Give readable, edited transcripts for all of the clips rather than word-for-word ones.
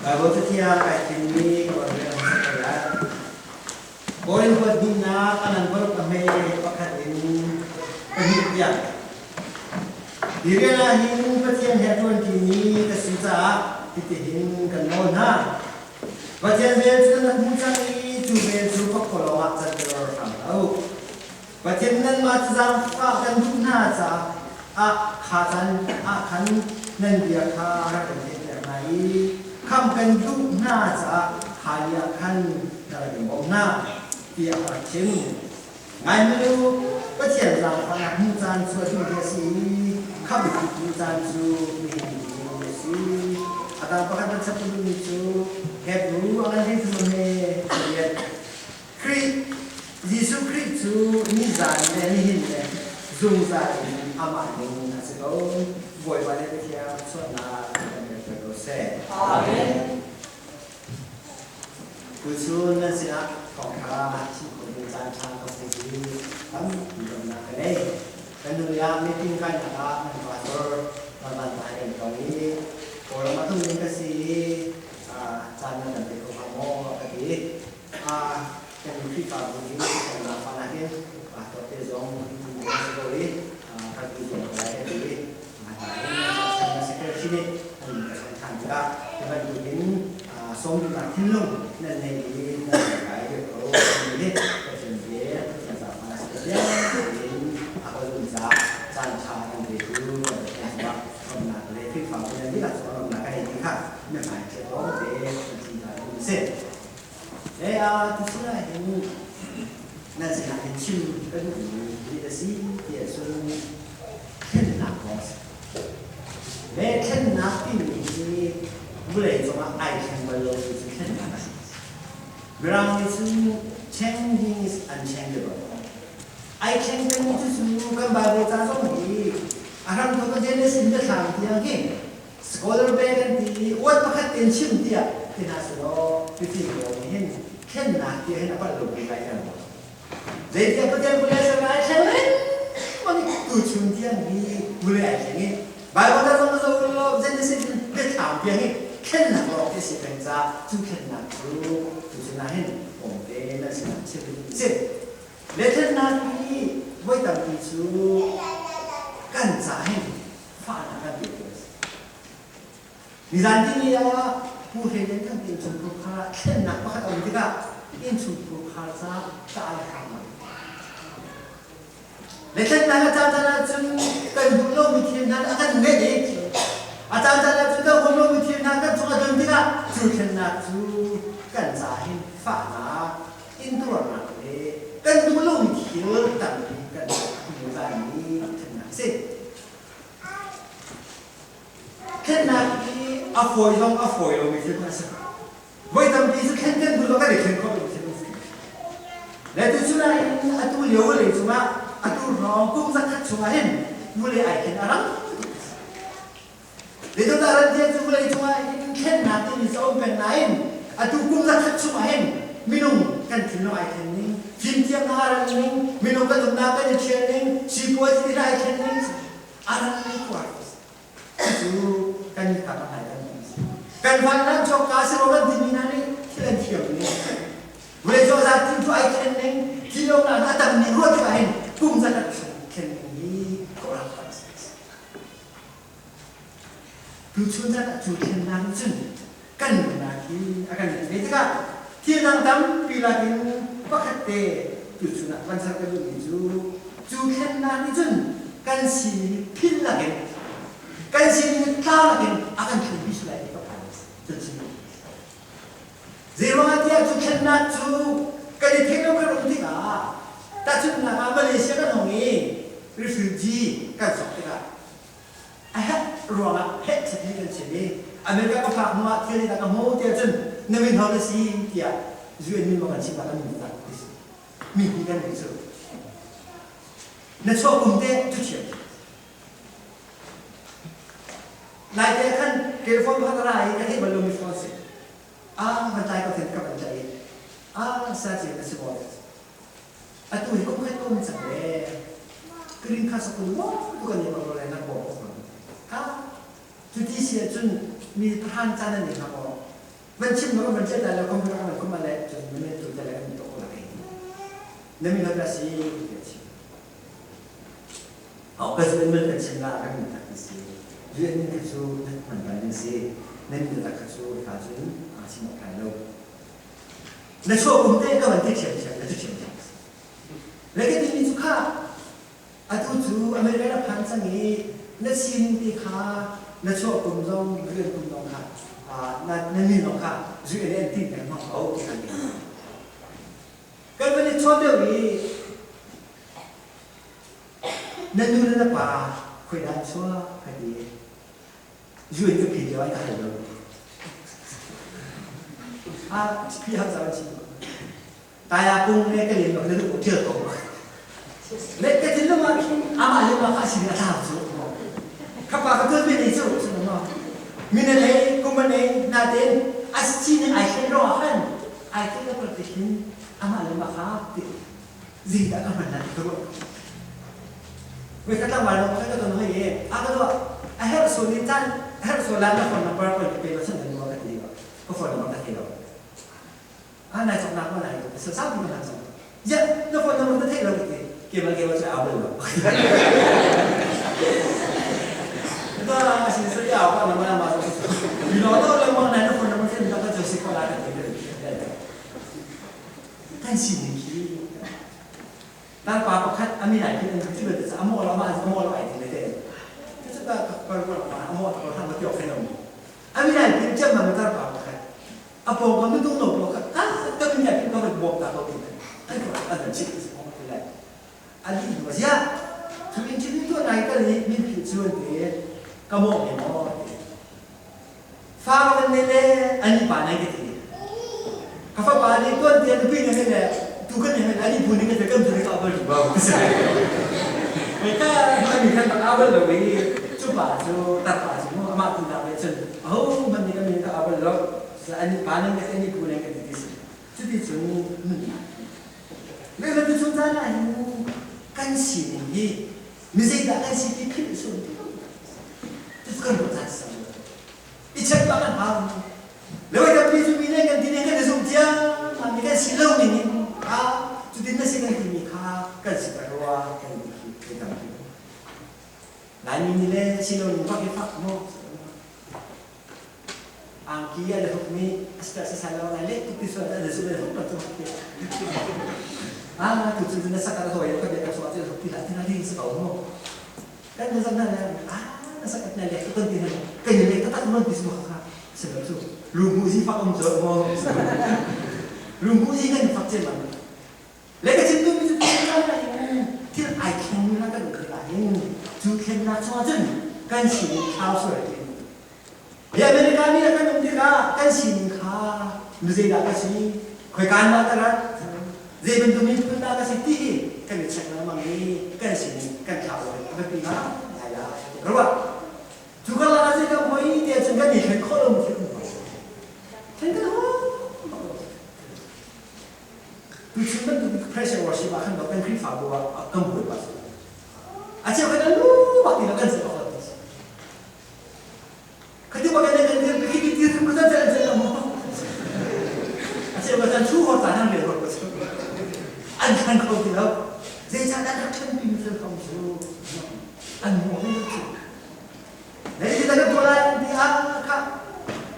Baibal Cathiang kai thimmi ka von rel hmasa ko lai. Korin huat duhnak a ngan paruk a hme pakhat in pahnih tiang. Hi rian ah hin Pathian he ṭuanṭimi ka si caah hitihin kan nawl hna. Pathian vel cu nan hmuh cang i cu vel cu pakpalawng ah canter hram hlah u. Pathian nanmah cu zaangfah kan duh hna caah ah kha caan ah khan nan bia kha rak kan theihter hna i khamh kan duh hna caah kha ni ah khan na rak in bawmh hna, tiah a rak chim. Ngai hmanh u, Pathian zaangfahnak hmuh caan cu a duh hi a si i khamh hmuh caan cu nihin ni a si. A dang pakhat kan chap duhmi cu Hebru a ngan hlei he pariat. Khrih, Jesuh Khrih cu nizan le nihin le zungzal in amah ning a si ko. Bawipa le Pathian sualnak kan pek ko seh. Amen. Tuchun nan sinah thawngṭha chim khawh ding caan ṭha ka hmu hi tampi lawmhnak ka ngei. Kan nu ah meeting kainak ah nan pastor Van Tai kan tong i Kawlram a tlung ding ka si i caan na kan pe kho hnga maw a ka ti. Kan Khrihfabu hi kan fa nakin pastor te zong an si ko i kan i zuam ko lai ka ti. Nain secretary nih an ka chawnh ṭhan tikah hi bantukin sawmduhnak thinlung nan neih i nan kai ko timi hi Pathian bia Pathian zaangfahnak si tein a ka zumh caah caan ṭha kan petu kan Pathian cungah lawmhnak le Khrihfabu nan dihlak cungah lawmhnak ka nei ti kha na hmai chiat lawng te kan chim ta ding a si. Le tuchun ah hin nan sinah hin chim ka duhmi hi a si ti ahcun thlennak kong a si. Le thlennak timi hi vawlei cungah ai thleng bal lomi cu thlennak a si. Mirang nih cun changing is unchangeable. Ai thleng pengmi cu cu kan Bible ca zong hi a hramthawk a Genesis biathlam tiang hi scholar be kan ti i uat pakhat tein chim tiah ti hna selaw mifim pawl nih hin thlennak tiah hin a palh lo bik lai kan ruah. Zeitiah Pathian vawlei a ser ai thleng lengmang i tuchun tiang hi vawlei ai thleng i Bible ca zong zoh u law Genesis in biathlam tiang hi thlennak lawng ti a si peng caah cu thlennak cu tuchun ah hin pawngte nan sinah chim ding a si. Le thlennak hi voi tampi cu kan ca hin fahnak kan pe tu a si. Nizan timi ah Pu Hre Lian Thang ti innchungkhur khar ah thlennak pakhat a um tikah innchungkhur khar ca ṭah le hram a Le thlennak a caan caan ahcun kan duh lomi thil hna a kan ngeih i a caan caan ahcun kan huam lomi thil hna kan cung a don tikah cu thlennak cu kan ca hin fahnak intuarnak le kan duh lomi thil tampi kan hmu mi thlennak a si. Thlennak hi a fawi zong a fawi lomi thil a si. Voi tampi cu thlen kan duh lo kan i thlen khawh lomi thil a si. Le tuchun ah hin atu lio vawlei cungah atu hrawng kum zakhat chungah hin vawlei ai thlen a rang tuk a si. Zeicahtiah ran tiah cu vawlei cungah hin thlennak timi cu a um peng nain atu kum zakhat chungah hin minung kan thinlung ai thlen ning, fimthiamnak a ran ning, minung kan umnak kan i ṭhial ning, sipuazi ti ai thlen ning, a ran ning kuar Cucu kan i kap a hngal kan ti si. Kan van nan cawk ka si kan timi hna nih thil an thiam ning. Vawlei cawh zat tin cu ai thlen ning, thi lo na a tam ning ruah tikah hin kum zakhat chung thlen ning hi khuaruah har a si. Tuchun zan ah cu thlennak nih cun kan nunnak hi a kan ve tikah thil dang tampi lakin pakhat te tuchun ah van ser ka duhmi cu cu thlennak nih cun kan sining philh lakin kan sining tla lakin a kan thlenpi sulai ti ka phan cu chim Zeiruangah tiah cu thlennak cu kan i theih lo kan um tikah tahchunhnak ah Malaysia kan hong i refugee kan sok tikah A herh ruangah heh chet hi kan chim i America ka phak hnu ah thil hi dah ka hmu tiah cun na min ho na si tiah UN min maw kan chim ah kan min tak ti si mi hi kan nih cu na chuah kum te cu thiam Lai te khan telephone pakhat a ra i ka theih bal lomi phone si a van tlai ko ten ka van tlaih i a sa ci na si maw Atu hi kum khat kum cang le green card sok tu tu kan i lo le nan bawm ko. Ha? Cuti si ahcun mi phan caan an nei hnga maw? Van chim lo van chiat lai lo computer kan kum le cun na min tu te le kan to ko lai. Na min hot si ti chim. Au ka zu in kan chim la kan min tak si. Zu in ka cu nan hman ban ding si. Nan min tak cu ka cun a chim kai lo. Na chuah kum te ka van ti thiam thiam na cu thiam thiam. Le ka timi cu kha atu cu America na phan cang i na sining te kha na chuah kum zong rian kum zong kha na na min zong kha zu in an ti peng hmang ko ti kan ti. Kan van i chawn deuh i na nu le na pa khoi dah an chuah ka ti. Zu in ka phi lio ai ka hal lo. A phi hak zau an chim. Taya kung le ka len bak na duh ṭial ko. Le ka thinlung ah khin amah le mah kha sin a thlau cu. Khapa ka tuan ve ne cu ma. Mina le kum a nei natein a sining ai thlen ruangah khan ai tel le pal hin amah le mah kha ti zeidah ka hman nan ka ruah. Wei ka tlangval lo ka ton hoi e a ka ruah a herh so ni caan a herh so lan na phone number ko ka pe ma chan ka ka ti ka phone number ka thei lo. A nai cawknak ma nai sa sampi ma cang. Ya, na phone number na theih lo ti. Kemal kemal cu au bal lo. Ba sin sa ya pa na ma ma so. Mi lo to le ma na na phone number then ka jo si ko la ka ti. Kan sining khi Tar pa pakhat a min ai khi cu bel te a maw lo ma a maw lo ai ti le te. Cu ta ka ka pa a maw ko han ma ti ok lo. A min ai pin cem ma tar pa pakhat a pawngkam minung no pawl kha ah ka min ai ka van bawm ta ko ti an an van chimh ti ko ti lai an ih hnu ziah cu interview tuah nai kal i min philh cu an ti ka mawh ve maw ti fa ka van nei le an i pa nei ka ti ka fapa nih tuan tian nupi ne le tu kan nei ani bu ning ka kan tu ka abal ba mai ka mi khan bak abal lo i cu pa cu tar pa cu amah tu nak le cun aho man nih ka min ka abal lo An pa ning ka si, an pu ning ka ti si. Cuticun nunnak. Le tu chung caan ah hin kan sining hi mi zeidah kan si ti philh sual ti lo. Cucu kan ruah caan si lo. I check bak kan hau. Le wai tampi cu mi nih kan ti ning kan i zumh ciammam mi kan si lo ning in kha cutin na si kan timi kha kan si ta rua kan ti khi kan tampi. Laimi nih le si lo ning bak hi fak maw? Angki a le hukmi a si si sai lo lai le tuk ti sual a le zu le huk tu ti ah tu cu na sak a hoi ka bia ka suah ti huk ti la ti na ding si ko mu kan na zan na le ah na sak na le kan ti na kan le ta tak mon ti su kha se lo chu lu bu zi fa om zo mo lu bu zi kan fak chen ma le ka chim tu mi cu thil ai thleng na kan um tikah hin cu thlennak chungah cun kan sining thlau sual ti Hi America mi kan um tikah kan sining kha nu zeidah ka si, khoikaan dah ka rat, zei bantuk miphun dah ka si ti hi kan i check lengmang i kan sining kan thlau lo a biapi ngai lai ka ruah. Cu karlak ah zeidah hoi tiah cun kan i thlen khawh lo thil um ko. Thlen kan hau. Tuchun bantuk pressure worship ah khan kan Khrihfabu ah kan buai pah. A cheu kan lu bak ti lo kan si bak lo. Khati ba kan kan dir khi ti rim ka chan chan mo. A cheu ka chan chu hor ta nang le hor ko chu. An khan kho ti lo. Zei chan an rak than pi mi thil kong chu. An mo mi chu. Nei ti ta kan lai ti a kha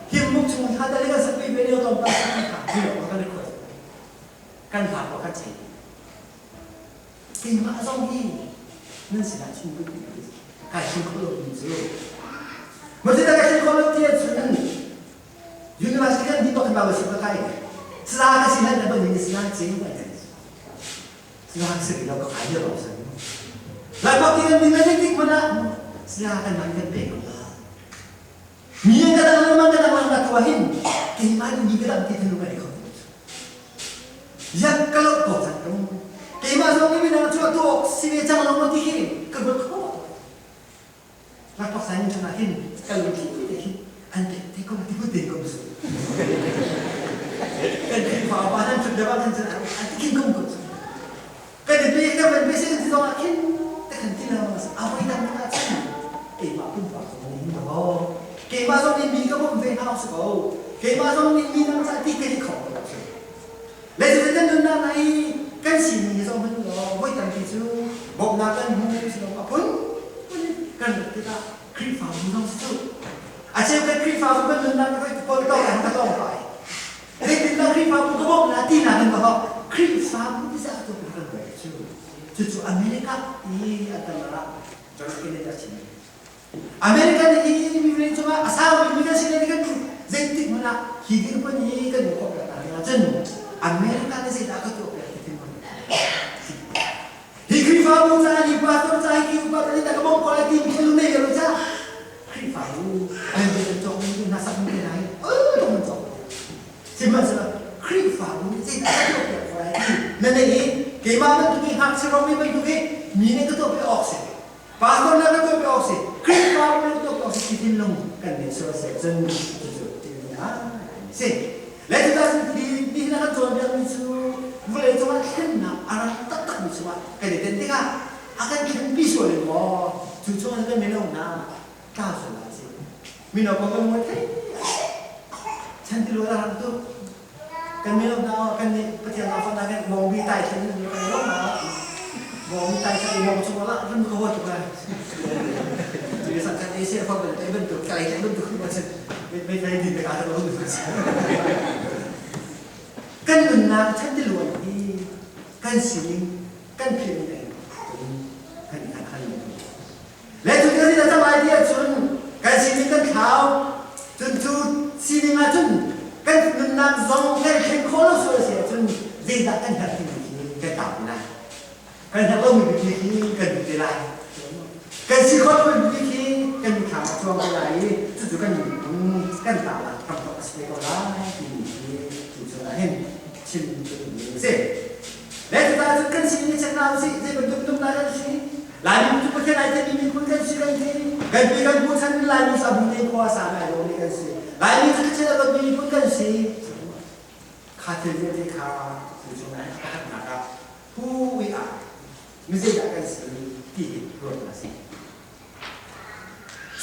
him muk chung kha ta le kan sak pi ve leo tong pa kha hi lo kan record. Kan hla ko kan chei. Keimah zong hi nan sinah chim ka duh kai chim kho lo mi cu Matilda ka chim kho lo ti ahcun university kan dih bak kan ba ka kai sala ka si hlan na ban in sila ching ka kai sila ka si lo ka kai lo sa lai bak ti kan din na tik mana sila kan man kan pe ko la mi ka dang man ka dang man ka tuah hin keimah ni ka dang ti thanu ka kho Yak ka loh ko cang tung. Keimah zong nih midang cu a tuah awk si ve cang lo maw ti khi ka ruat kho. Rak paksa in chungah hin ka lungthli te khi an pek te ko ti ku te ko su. Kan Khrihfa upa nan ṭhut deuh ah khan cun an ti khin ko ko su. Kan i pe kan van pe sin ti zong ah khin te khan ti lo a voi dang ah cun keimah pumpak zong nih hin maw keimah zong nih mi ka bawmh ve hna awk si ko. Keimah zong nih mi dang ca ti ka i kho lo. Le cu kan nunnak na i kan sining hi zoh hmanh law voi tampi cu bawmhnak kan hmu si lo a phun kan rat tikah Khrihfabu zong si cu a cheu kan Khrihfabu kan nunnak ka kawl to kan ka tong pai. Zeitindah Khrihfabu ka bawmh la ti na kan ka Khrihfabu ti sa tu kan bai cu cucu America i a tam ah John Kennedy a chim. America nih hi mi cungah a saumi mi kan si le kan zeitik hmanh ah hi dirhmun hi kan i khawh piak hna ding ahcun America nih zeidah ka tuah piak ti thil hmanh. Hi Khrihfabu ca hi pastor ca hi khi upa ca dah ka bawmh ko lai ti mi thil nei lo ca Khrihfabu an kan cawk mi hna sak mi hna hi tung an cawk. Sihmanhsehlaw Khrihfabu nih zeidah ka tuah piak ko lai ti na nei i keimah bantuk i ngakchia romi bantuk i mi nih ka tuah piak awk si. Pastor na ka tuah awk si, Khrihfabu na tuah awk si ti thinlung kan nei sual seh cun cucu ti a si. Le cuta cun hi nihin a kan cawnpiakmi cu vawlei cungah thlennak a rak taktakmi chungah kan i ten tikah a kan thlenpi sual in maw cu chungah kan mino hna tla sual lai si. Mino kong kan mual thei chan ti luan a rak tuk. Kan mino hna kan nih Pathian aa fana kan mawngbi tai thlen in kan lo na mawngbi tai thlen mawng chung la run ko ho tu ka tu san kan Asia fa ban tai bantuk kai tai bantuk ma chen mei tai din ka ta lo kan nunnak chan ti luan hi kan sining kan phil ni kan kan khan Le cu thil a cang lai ti ahcun kan sining kan thlau. Cun cu sining ahcun kan nunnak zong kan thlen khawh lo sual a si ahcun zeidah kan herh timi khi kan tau te lai. Kan herh lomi biapi khi kan duh te lai. Kan si khawh lomi biapi khi kan mithlam ah cuang te lai i cucu kan kan tau lai hramthawk a si te ko lai timi khi cu chungah hin chim ka duhmi a si. Le cucaah cun kan sining i check hna usih zei bantuk minung dah kan si. Laimi cu Pathian ai theimi miphun kan si kan ti. Kan pi kan pu chan in Laimi cu a bu te khua a sa ngai lomi kan si. Laimi cu Pathian a dawtmi miphun kan si. Kha thil vialte kha cu chungah pakhatnak ah who we are, mi zeidah kan si ti hi ruat a si.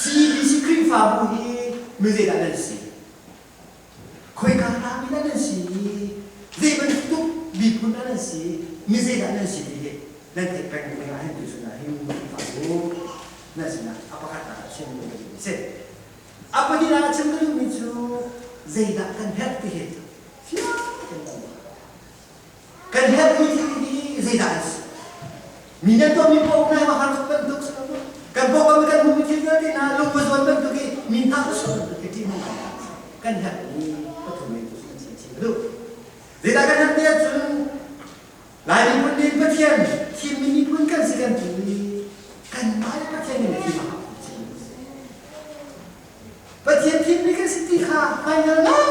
CBC Khrihfabu hi mi zeidah nan si? Khoika rami dah nan si? Zei bantuk miphun dah nan si? Mi zeidah nan si ti hi nan theih peng ding ah hin tuchun ah hin Khrihfabu nan sinah a pakhatnak ah chim ka duhmi a si. A pahnihnak ah chim ka duhmi cu zeidah kan herh ti hi fiang tein kan ruah. Kan herhmi thil hi zeidah an si? Mi nan tuahmi paoh nai ma har bantuk si lo. Kan pawngkam i kan hmuhmi thil vialte hna lung va zuan bantuk i mi hna va sual bantuk i ṭih nung kan herhmi pathum in tu kan chim chim ka duh. Zeidah kan herh ti ahcun Lai miphun nih Pathian thimmi miphun kan si kan ti i kanmah le Pathian nih thim a hau Pathian thimmi kan si ti kha hmaingal ngai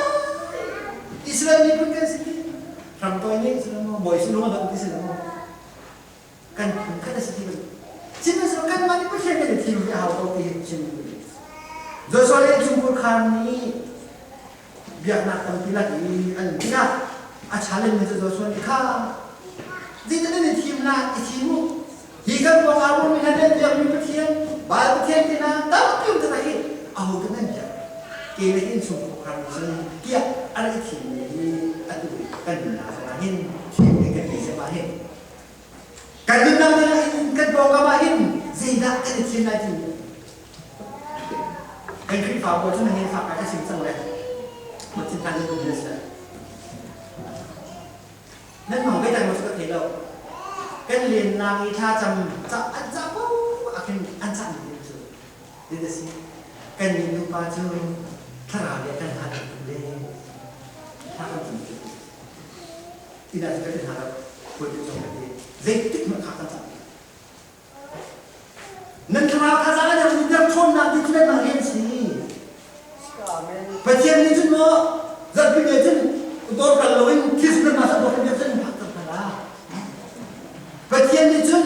Israel miphun kan si ti ramtoi nih si lo maw bawi si lung a dong ti si lo maw kan phun khat a si ti sihmanhsehlaw kanmah nih Pathian kan i thim hi a hau ko ti hi chim Joshua le chungkhur khar nih biaknak tampi lak i an tikah a challenge mi cu Joshua nih kha zeitin nan i thim la i thim u hi kan pawng ah mi hna nan biakmi Pathian Baal Pathian te hna tampi um taktak hi aho dah nan biak ke le hin chungkhar khar nih cun tiah a rak i thim mi hi atu kan nunnak zongah hin thim ding kan ngei cem ah hin kan nunnak ding ah hin kan pawngkam ah hin zeidah kan i thim lai timi kan Khrihfabu ah cun hei fak ka chim cang le ma thin than nan um le nan mang ve dai mo cu ka thei lo kan lennak i thla cam ca an ca ko a khin an ca mi cu dit a si kan ni nupa cu thlarau le kan han le thla kan cam cu ina cu kan hna lo pul ti zong kan ti zeitik hmanh kha kan cam nan thlarau thazaang an herh der ṭhawnnak ti cu nanmah rian si. Pathian nih cun maw zarhpi ni cun dawr kal loin thil nanmah sa dawr kan cun phak ter hna Pathian nih cun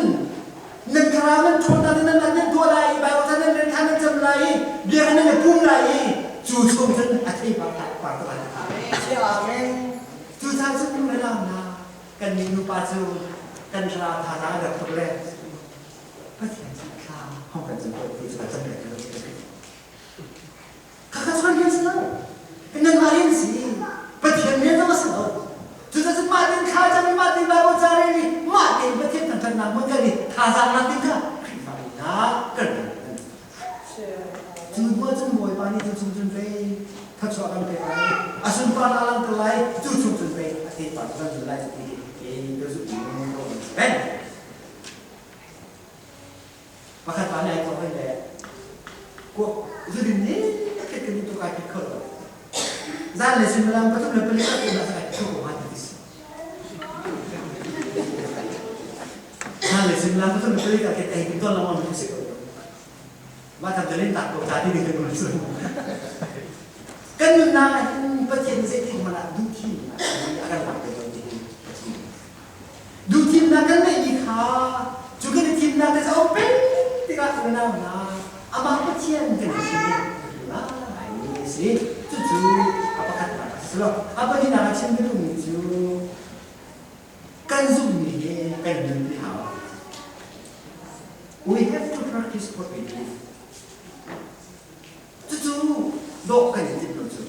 nan thlarau nan ṭhawnnak ti nanmah nan tuah lai i Baibal ca nan rel kha nan cam lai i biakinn nan i pum lai i cu chung cun a thei par par te lai. Amen. Cucaah cun nu le nau hna kan nih nupa cu kan thlarau thazaang a rak tuk le Pathian cu thla hong kan cam ko ti cu kan cam le kan cam. Khakha chuan rian si lo. Nanmah rian si. Thazaang lak ding kha Khrihfabu hna kan rian kan Cu hnu ahcun Bawipa nih cu chung cun pei thluachuah kan pek lai, a sunparnak langhter lai, cu chung cun pei a theipar cu kan zul lai ti hi ka zumh in ka um peng. Pakhat pa nih ai thawk hoi le kuak zudin nih khet kan tuk ai khet kho lo. Zan le suimilam 3 le 4 ka kum ah ai kho ko hnga ti si. Zan le suimilam 3 le 4 ka khet ai kin ton lengmang mi si ko. Mah tham cu tak ko ca ti ding kan un Kan nunnak ah hin Pathian nih zeitik hmanh ah duhthimnak a kan lak te lo ti hi a chim. Duhthimnak kan ngeihmi kha cu kan i thimnak te cu a um peng tikah unau hna amah Pathian kan i thim i a si. Cucu a pakhatnak a si lo. A pahnihnak a chim ka duhmi cu kan zumhmi he kan nunpi hau. We have to practice what we believe. Cucu dawh kan i timh lo cu.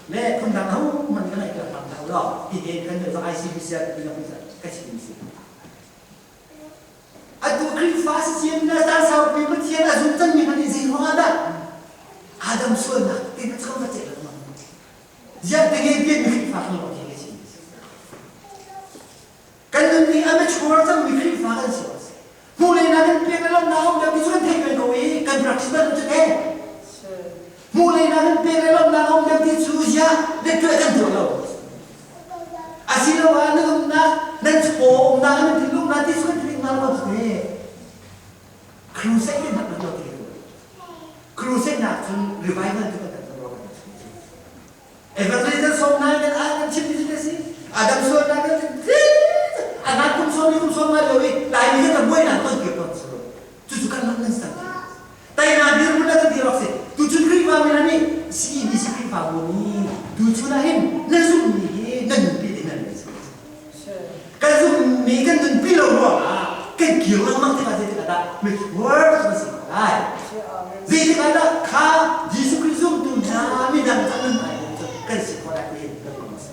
Le phundang hohmanh kan ngaihter hram hlah u law hihi kan nih ICBC ah ti ka chim si. Atu Khrihfa si ciam na caan saupi Pathian a zum cangmi hmanh nih zei ruang ah dah Adam sualnak tin a cham va ceh lengmang. Ziah te nge pian mi Khrihfa kan lo ti ka chim. Kan nun nih a mature cangmi Khrihfa kan si. Hmuh le na kan pek le lawmhnak a um deuh ti cu kan theih peng ko i kan practice bal cu te. Hmuh le na kan pek le lawmhnak a um deuh ti cu ziah le tuah kan tuah lo. Asiloah nan umnak nan chaw umnak nan thinlung na ti cu kan theih ma lo te. Crusade in hak lo ti. Crusade nak cun revival tu kan kan ro kan Evangelism sawm nai kan ah kan chim ti si. Adam sual na kan anak kum sawm ni kum sawm ngai lo i Laimi kan buai nak ton kir ton si lo. Cucu kan lam nan sang. Taina dirhmun na kan dir awk si. Tuchun Khrihfa mi hna nih CEBC Khrihfabu nih tuchun ah hin na zumhmi hi na nunpi ding an si. Kan zumhmi kan nunpi lo ruangah kan kir lengmang tikah zeitik ah dah mithmuar kan si ko lai. Zeitik ah dah kha Jesuh Khrih zumtu hna midang ca nun ai cu kan si khawh lai ti kan ruah si.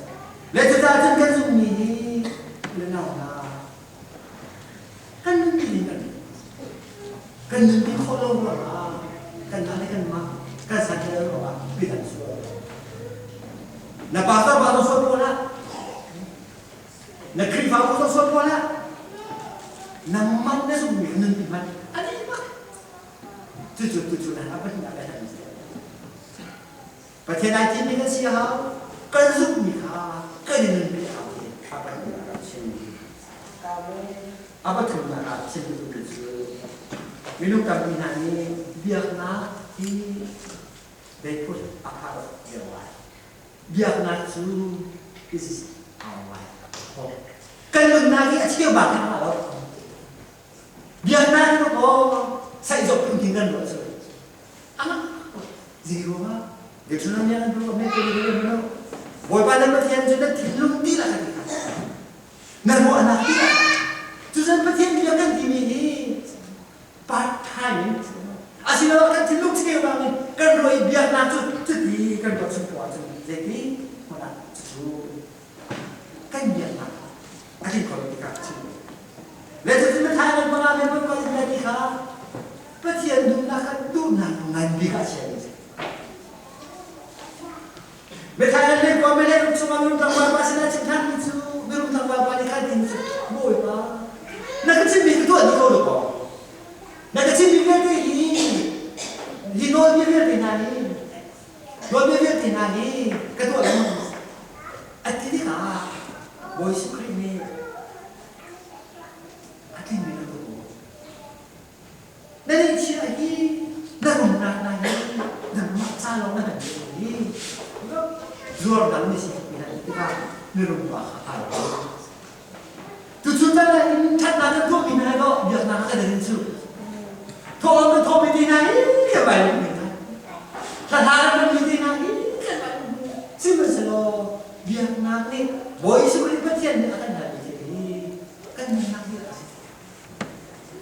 Le cucaah cun kan zumhmi hi le nau hna Kan nunpi ning kan kan nunpi khawh lo ruangah kanmah le kanmah kan santlai lo ruangah midang sual. Na pastor pa zong sual pawl ah, na Khrihfabu zong sual pawl ah, nangmah na zumhmi kha nunpi hmanh a dih bak. Cucu tucu na a pahnih ah kan Pathian ai thimmi kan si a hau. Kan zumhmi kha kan i nunpi a hau ti a pahnihnak ah chim. A pathumnak ah chim duhmi cu minung tampi hna nih biaknak hi they put a part of their life. Biaknak cu this is our life. Kan nunnak hi a cheu bak kan lo. Biaknak hi maw saihzawk phun kan ruah cu. Zei ruangah Deuteronomy an ruah me ko lo Bawipa na Pathian cu na thinlung dihlak a ti kha na ruahnak dihlak cucun Pathian bia kan timi hi part time asiloah kan thinlung cheu bangin kan ruah i biaknak cu cuti kan ruah chung poah cun zeiti hmanh ah cucu kan biaknak a tling kho lo tikah chim le cucu na thai nan panga men pon ko in ti kha Pathian duhnak kha duhnak ngan bik ah chia mi si. Mithai le kwa mele rum chungah mirum tlangval pa sinah chim than mi cu mirum tlangval pa nih khan tin cu Bawipa na ka chimmi ka tuah dih ko lo kaw na ka chimmi vialte hi hi nawlbia vialte hna hi nawlbia vialte hna hi ka tuah lengmang a ti tikah Bawi Jesuh Khrih nih a tlinmi na tuah Na nihchiah hi na rumnak na hi nangmah ca lawng na hman mi hi zuar dang ni si mi na tikah mirum pa kha ai Tuchun tan ah in ṭhatnak kan tuah mi hna lo biaknak kan rin cu thawng kan thawh mi te hna hi kan vai mi hna hla hla kan mi te hna hi kan vai sihmanhsehlaw biaknak nih Bawi Jesuh Khrih Pathian nih a kan hal mi hi kan nunnak hi a si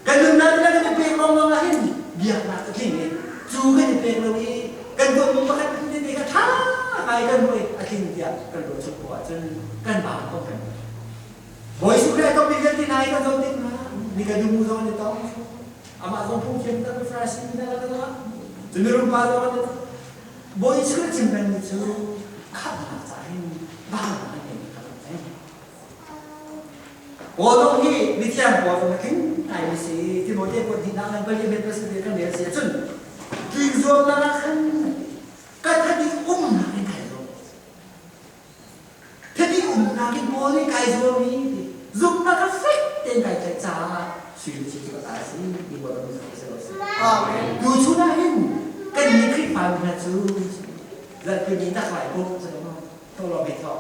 Kan nunnak nih kan i pek lawngmang ahhin biaknak a tling i cu kan i pek lo i kan tuahmi pakhat tete kha ṭha ngai kan ruah i a tling tiah kan ruah chung poah ahcun kan ba ko kan Bawi Jesuh Khrih a tongmi vialte hna hi kan zoh tik hna. Nikodemu zong an i tong. Amah zong phungthiam tak Farasi mi hna lakah cun mirum pa zong an i tong. Bawi Jesuh chim pengmi cu khamhnak ca hin bangnak an ngeimi kha kan theih. Paul zong hi mithiang Paul zong hi tling ngaimi si. Timote kuat hnihnak ngan pali met pasarih kan rel si ahcun tling zuamnak ah khan ka that i umnak in kai zuam. That i umnak in Paul nih kai zuam i zumhnak a fek tein kai tlaih caah sui le cu ka ta a si ti Paul nih si lo si. Tuchun ah hin kan nih Khrihfa mi hna cu zarhpi ni tak lai puk to lo me thok.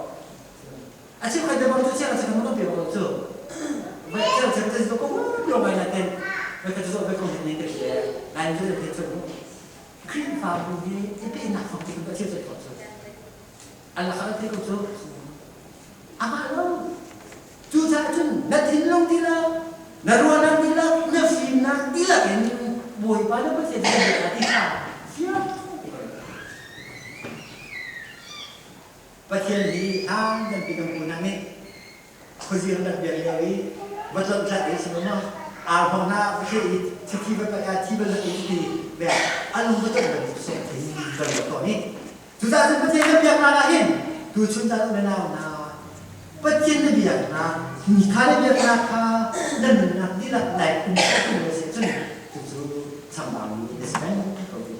A chim khat bang cu chiang chiang no pe ko cu. Vai chiang chiang te ko lo mai na ten. Vai ka chu vai ko ni te le. Lai ju te chu. Khrihfabu hi i pehnak fak tik in Pathian cu thawt cu. An lakah an thei ko cu. Amah lo. Cucaah cun na thinlung dihlak, na ruahnak dihlak, na fimnak dihlak in Bawipa na Pathian cu na biak ti kha fiang Pathian hi hlan kan pi kan pu hna nih khuazing rak biak lio i va tlawnh tlat i si maw ar hong hna va theh i thithi va paih ah thi va lak i ti ve a lung va tlawnh bantuk seh thin kan ruat tawn i cucaah cun Pathian kan biaknak ah hin tuchun caan u le nau hna Pathian na biaknak mi kha na biaknak kha na nunnak dihlak nai um khawh lo si cun cucu chambau mi na si peng ko ti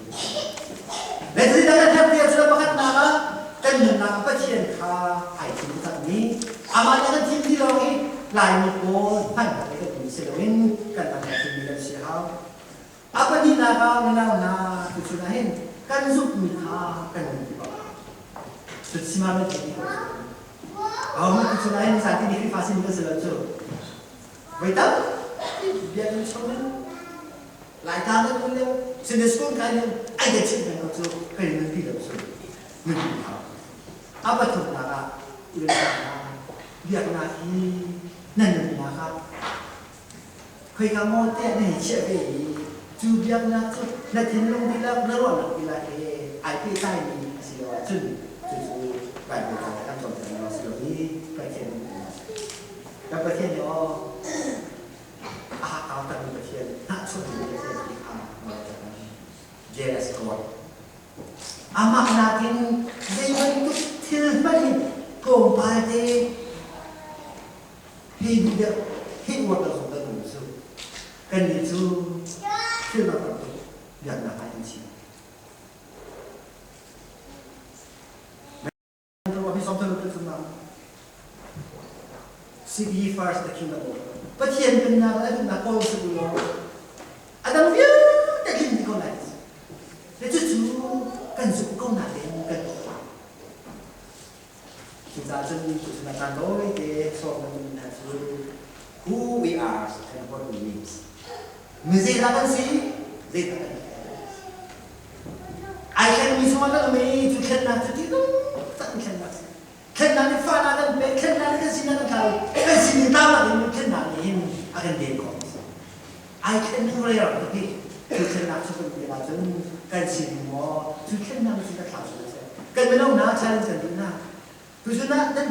le zeidah kan herh ti ahcun pakhatnak ah kan nunnak ah Pathian kha ai thim takmi amah nih kan thim ti lawng i Laimi pawl hmanhak i kan um si loin kan dang kan thimmi kan si hau. A pahnihnak ah unau hna tuchun ah hin kan zumhmi kha kan nunpi bak. Cutsima nan theih ko. Aho tuchun ah hin zati ni Khrihfa sin kan si lo cu. Voi tam bia kan chom in Laitlang kan um lio Sunday school kai lio ai ka chimh peng ko cu kan nunpi lo cu nunpi hau. A pathumnak ah biaknak hi na nunnak ah khoika maw tiah na hei chiah ve i cu biaknak cu na thinlung dihlak na ruahnak dihlak he ai pehtlaimi a si lo ahcun cucu Bible ca kan cawnpiak lawng si lo i Pathian kan Pathian nih aw a hakkau takmi Pathian hnahchuahmi Pathian ti kha jealous God Amah nakin zei bantuk thil hmanh in tlawmpal te hei duh deuh, hei uar deuh zong kan um cu. Kannih cu thil rak bantuk biaknak ah kan si. Seek ye first the kingdom of God. Pathian pennak le duhnak kawl si u law a dang vialte tling dih ko lai. Le cucu kan zumh ko nain kan tuah. Cucaah cun tuchun ah caan tawi te sawm kan duhmi hna cu who we are and what we need. Mi zeidah kan si, zeidah kan Ai thlenmi chungah kan um i cu thlennak cu ṭihnung tak in thlennak a si. Thlennak nih fahnak kan pek, thlennak nih kan sinak kan thlau i kan sining taunak in thlennak nih hin a kan den khawh. Ai thlen hnu rei rak tuk i cu thlennak cu kan pek ahcun kan sining maw cu thlennak nih cun kan thlau sual a si. Kan mino hna challenge kan duh hna. Tuchun ah nan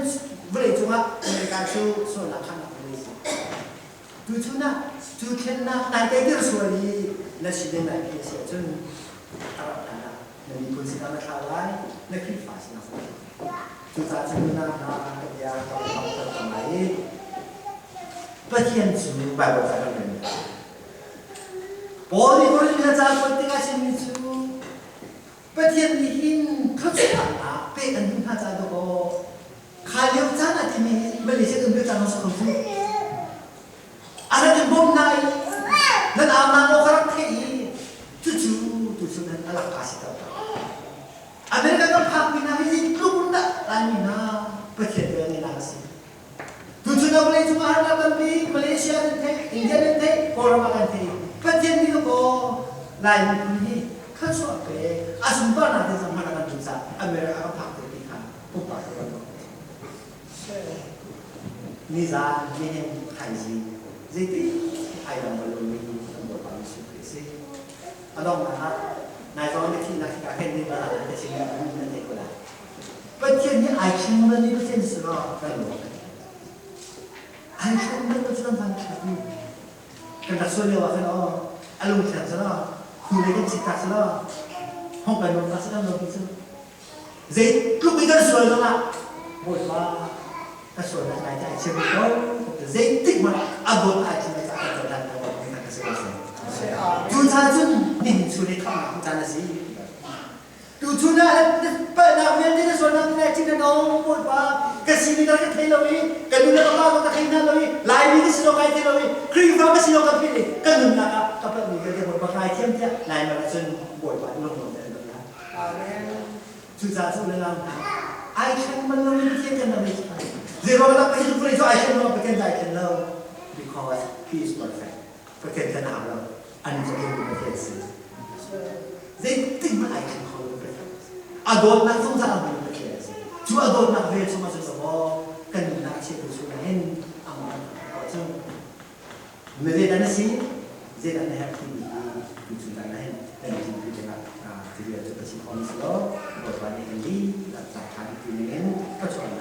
vawlei cungah America cu sualnak khamnak vawlei si. Tuchun ah cu thlennak nai teiter sual i na sining nai phih a si ahcun a rak hlan ah na miphun sinah na thlau lai, na Khrihfa sinah na thlau lai. Cucaah cun nunnak hna ka bia ka rak cang lai i Pathian cu Baibal ca kan rel. Paul nih Korinth ca kuat tikah chimmi cu Pathian nih hin thluachuahnak pek an duh hna caah dawkaw kha lio caan ah timi Malaysia kan bia cang sa kho cu a rak in bawm hna i nan aunak aw ka rak theih i cucu tuchun nan a lak si to America kan phak mi hna hi zeitluk in dah Laimi hna Pathian bia ngeihnak a si tuchun ah vawlei cungah harnak tampi Malaysia nan theih India nan theih Kawlram ah kan theih Pathian nih kaw Laimi phun hi thluachuah pe a sunparnak te zong hmanh a kan duh caah America kan phak te ti kha pumpak cu kan ruah. Nizan nihin thaizing zeiti ai dang bal lomi kan Bawipa Jesuh Khrih a si. A donghnak ah nai zong na thihnak hika khin ni bal ah na chim na thei ko lai. Pathian nih ai thleng bal mi Pathian si law kan lawm. Ai thleng bal lo cu kan van thlak. Kan rak sual lio ah khan aw a lung thiang cu law hnulei kan chit tak cu law hong kan nuam tak si kan nuam cu. Zeitluk i kan sual zongah Bawipa ka sualnak ngai te ai chim ko zeitik hmanh a dawt ai chim caah kan cohlan ko mi kan si ko si. Cucaah cun nihin chun i khamhnak caan a si. Tuchun ah palhnak vialte na sualnak na chin na nong Bawipa ka sining ka thei lo i ka nu le ka pa ka thei hna lo i Laimi ka si lo kai thei lo i Khrihfa ka si lo ka philh i ka nunnak ah ka palhmi vialte Bawipa kai thiam tiah Laimi ah cun Bawipa lunglawm te an rak la. Amen. Cucaah cu le lam ai thleng bal lo mi Pathian kan ram i zeiruang dah Pathian vawlei cu ai thleng lo Pathian ai thlen lo because he is perfect. Pathian kan hau lo an cu Pathian si. Zeitik hmanh ai thleng kho lo Pathian. A dawtnak zungzal a hmu Pathian si. Cu a dawtnak vel chungah cun maw kan nunnak chiatu chungah hin amah cu na zeidah na si zeidah na herh timi hi tu chung ah hin kan thil dingah ti vial cu ka chim khawh si lo Bawipa nih kan dihlak caan ṭha tu ning in ka chuah.